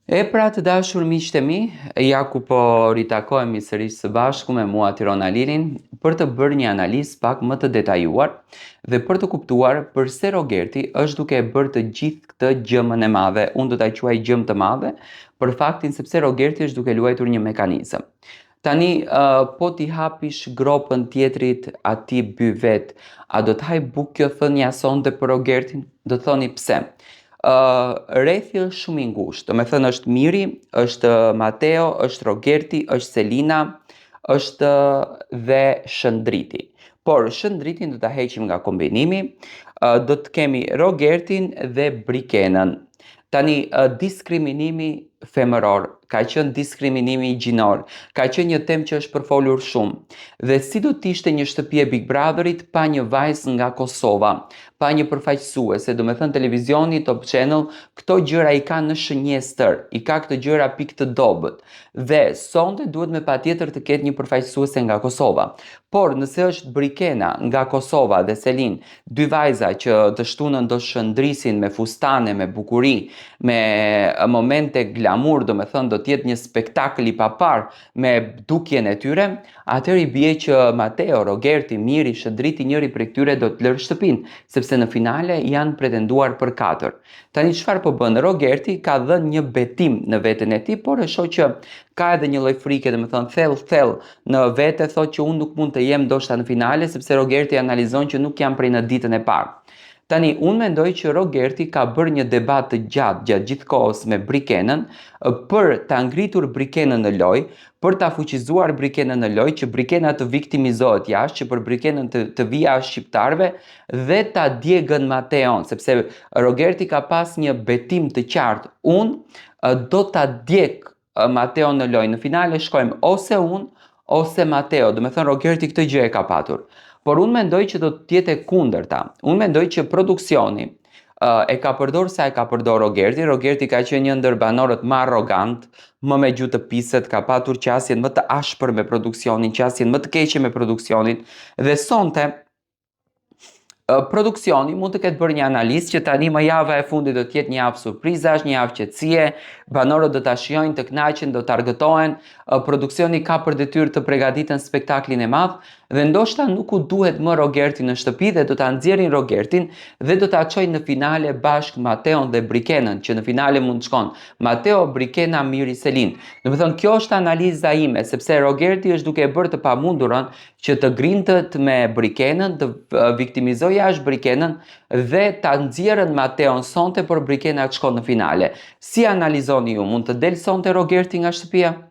E pra të dashur miqtë e mi, ja ku po ritakohemi sërish së bashku me mua Tirona Lilin për të bërë një analizë pak më të detajuar dhe për të kuptuar përse Rogerti është duke e bërë të gjithë këtë gjëmën e madhe, unë do ta quaj gjëmë të madhe, për faktin sepse Rogerti është duke luajtur një mekanizëm. Tani, uh, po t'i hapish gropën tjetrit atij by vetë, a do të hajë bukë kjo thënia sonte për Rogertin? Do të thoni pse? Uh, rrethi është shumë i ngushtë, domethënë është Miri, është Mateo, është Rogerti, është Selina, është dhe Shëndriti. Por Shëndritin do ta heqim nga kombinimi, uh, do të kemi Rogertin dhe Brikenën. Tani, uh, diskriminimi femëror, ka qenë diskriminimi gjinor, ka qenë një temë që është përfolur shumë. Dhe si do të ishte një shtëpi e Big Brotherit pa një vajzë nga Kosova, pa një përfaqësuese, domethënë televizioni Top Channel, këto gjëra i ka në shënjestër, i ka këto gjëra pikë të dobët. Dhe sonte duhet me patjetër të ketë një përfaqësuese nga Kosova. Por nëse është Brikena nga Kosova dhe Selin, dy vajza që të shtunën do shëndrisin me fustane, me bukuri, me momente glamur, domethënë do të jetë një spektakël i paparë me dukjen e tyre, atëherë i bie që Mateo, Rogerti, Miri, Shëndriti njëri prej këtyre do të lërë shtëpinë, sepse në finale janë pretenduar për katër. Tani çfarë po bën? Rogerti ka dhënë një betim në veten e tij, por e shoh që ka edhe një lloj frike, domethënë thellë thellë në vete thotë që unë nuk mund të jem ndoshta në finale sepse Rogerti analizon që nuk jam prej në ditën e parë. Tani unë mendoj që Rogerti ka bërë një debat të gjatë gjatë gjithë kohës me Brikenën për ta ngritur Brikenën në lojë, për ta fuqizuar Brikenën në lojë, që Brikena të viktimizohet jashtë, që për Brikenën të, të vijë jashtë shqiptarëve dhe ta djegën Mateon, sepse Rogerti ka pas një betim të qartë, unë do ta djeg Mateo në lojë. Në finale shkojmë ose unë, ose Mateo. Domethënë, Rogerti këtë gjë e ka patur. Por unë mendoj që do të jetë e kundërta. Unë mendoj që produksioni e ka përdor sa e ka përdor Rogerti. Rogerti ka qenë një ndër banorët më arrogant, më me gjuhë të pisët, ka patur qasjen më të ashpër me produksionin, qasjen më të keqe me produksionin dhe sonte Produksioni mund të ketë bërë një analizë që tani më java e fundit do të jetë një javë surprizash, një javë qetësie, banorët do ta shijojnë, të kënaqen, do të argëtohen, produksioni ka për detyrë të pregatitën spektaklin e madh dhe ndoshta nuk u duhet më Rogerti në shtëpi dhe do ta nxjerrin Rogertin dhe do ta çojnë në finale bashkë Mateon dhe Brikenën, që në finale mund të shkon Mateo, Brikena, Miri, Selin. Domethënë kjo është analiza ime, sepse Rogerti është duke e bërë të pamundurën që të grindet me Brikenën, të viktimizojë jashtë Brikenën dhe ta nxjerrën Mateon sonte, por Brikena të shkon në finale. Si analizoni ju, mund të del sonte Rogerti nga shtëpia?